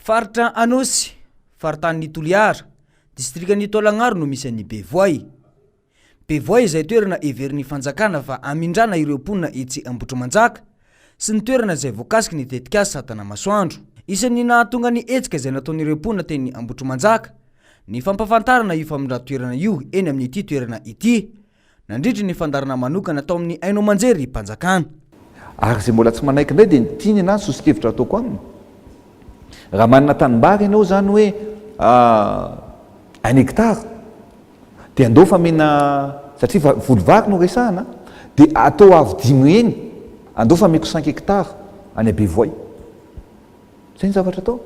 Faritra Anôsy, faritanin'i Toliara, distrikan'i Taolagnaro no misy an'i Bevoay. Bevoay izay toerana heverin'ny fanjakana fa hamindrana ireo mponina etsy Ambohitrimanjaka sy ny toerana izay voakasiky ny tetikasa Tanamasoandro. Isan'ny nahatonga ny hetsika izay nataon'ireo mponina teny Ambohitrimanjaka ny fampahafantarana io famindran-toerana io eny amin'ity toerana ity nandritry ny fandaharana manokana tao amin'ny haino aman-jerim-panjakana. Ary izay mbola tsy manaiky indray dia ny tiany na ny soso-kevitra ataoko aminy, raha manana tanimbary ianao izany hoe un hectare dia andao fa mena satria voly vary no resahana dia atao avo dimy heny, andao fa ameko cinq hectares any Bevoay. Izay ny zavatra atao.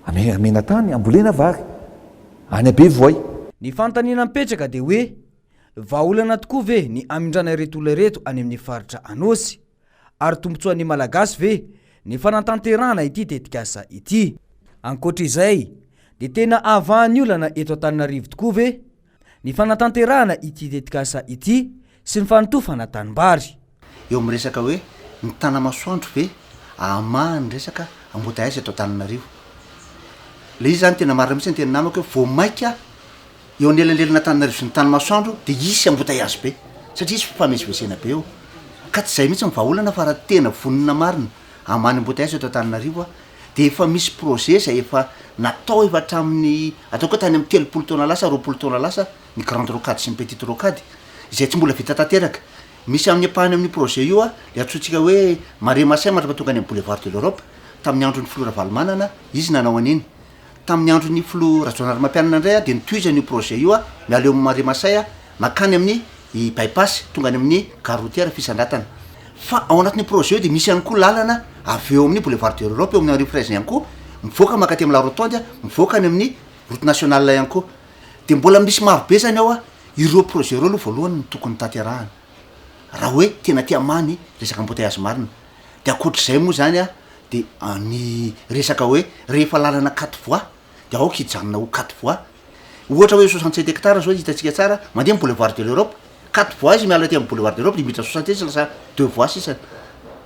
Amena tany ambolena vary any Bevoay. Ny fanontaniana mipetraka dia hoe, vahaolana tokoa ve ny hamindrana ireto olona ireto any amin'ny faritra Anôsy? Ary tombontsoan'ny Malagasy ve ny fanatanterahana ity tetikasa ity? Ankoatra izay, dia tena havaha ny olana eto Antananarivo tokoa ve ny fanatanterahana ity tetikasa ity sy ny fanotofana tanimbary? Eo amin'ny resaka hoe ny Tanamasoandro ve hamaha ny resaka embouteillage eto Antananarivo? Ilay izy izany tena marina mihitsy ny tenin'ny namako hoe vao mainka eo anelanelan'Antananarivo sy ny Tanimasoandro dia hisy embouteillage be satria hisy fifamezivezena be eo. Ka tsy izay mihitsy ny vahaolana fa raha tena vonona marina hamaha ny embouteillage eto Antananarivo aho dia efa misy projet izay efa natao efa hatramin'ny ataoko hoe tany amin'ny 30 taona lasa, 20 taona lasa ny grande rocade sy ny petite rocade izay tsy mbola vita tanteraka. Misy amin'ny ampahany amin'io projet io ilay antsointsika hoe Marais Massin mandra-pahatonga any amin'ny boulevard de l'Europe, tamin'ny andron'ny filoha Ravalomanana izy nanao an'iny. Tamin'ny andron'ny filoha Rajaonarimampianina indray dia notohizana io projet io miala eo amin'ny Marais Masay mankany amin'ny by-pass tonga any amin'ny gare routière Fisandratana. Fa ao anatin'io projet io dia misy ihany koa lalana avy eo amin'ny boulevard de l'Europe eo amin'ny Henri Fraise ihany koa mivoaka mankaty amin'ny la rotonde mivoaka any amin'ny route nationale ihany koa. Dia mbola misy maro be zany ao ireo projet ireo aloha voalohany no tokony tanterahana raha hoe tena te hamaha ny resaka embouteillage marina. De ankoatr'izay moa zany a de ny resaka hoe rehefa lalana quatre voies de aoka hijanona ho quatre voies. Ohatra hoe 67 hectares zao hitantsika tsara mandeha amin'ny boulevard de l'Europe, quatre voies izy miala aty amin'ny boulevard de l'Europe de miditra 67 lasa deux voies sisa.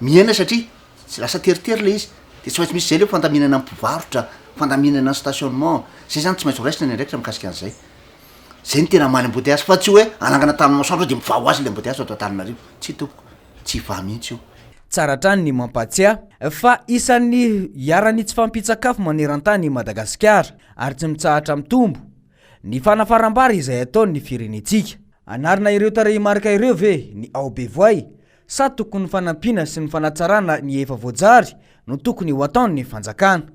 Mihena satria tsy lasa teritery le izy de tsy maintsy misy zay le fandaminana ny mpivarotra, fandaminana ny stationnement, zay zany tsy maintsy ho raisina ny andraikitra mikasika an'izay. Zay no tena hamaha ny embouteillage fa tsy hoe hanangana tany masoandro de mivaha ho azy le embouteillage ato Antananarivo. Tsia tompoko, tsy hivaha mihitsy io. Tsara hatrany ny mampahatsiahy fa isan'ny iharan'ny tsy fahampian-tsakafo maneran-tany i Madagasikara ary tsy mitsahatra mitombo ny fanafaram-bary izay ataon'ny firenentsika. Hanarina ireo tarehimarika ireo ve ny ao Bevoay sa tokony ny fanampiana sy ny fanatsarana ny efa voajary no tokony ho ataon'ny fanjakana?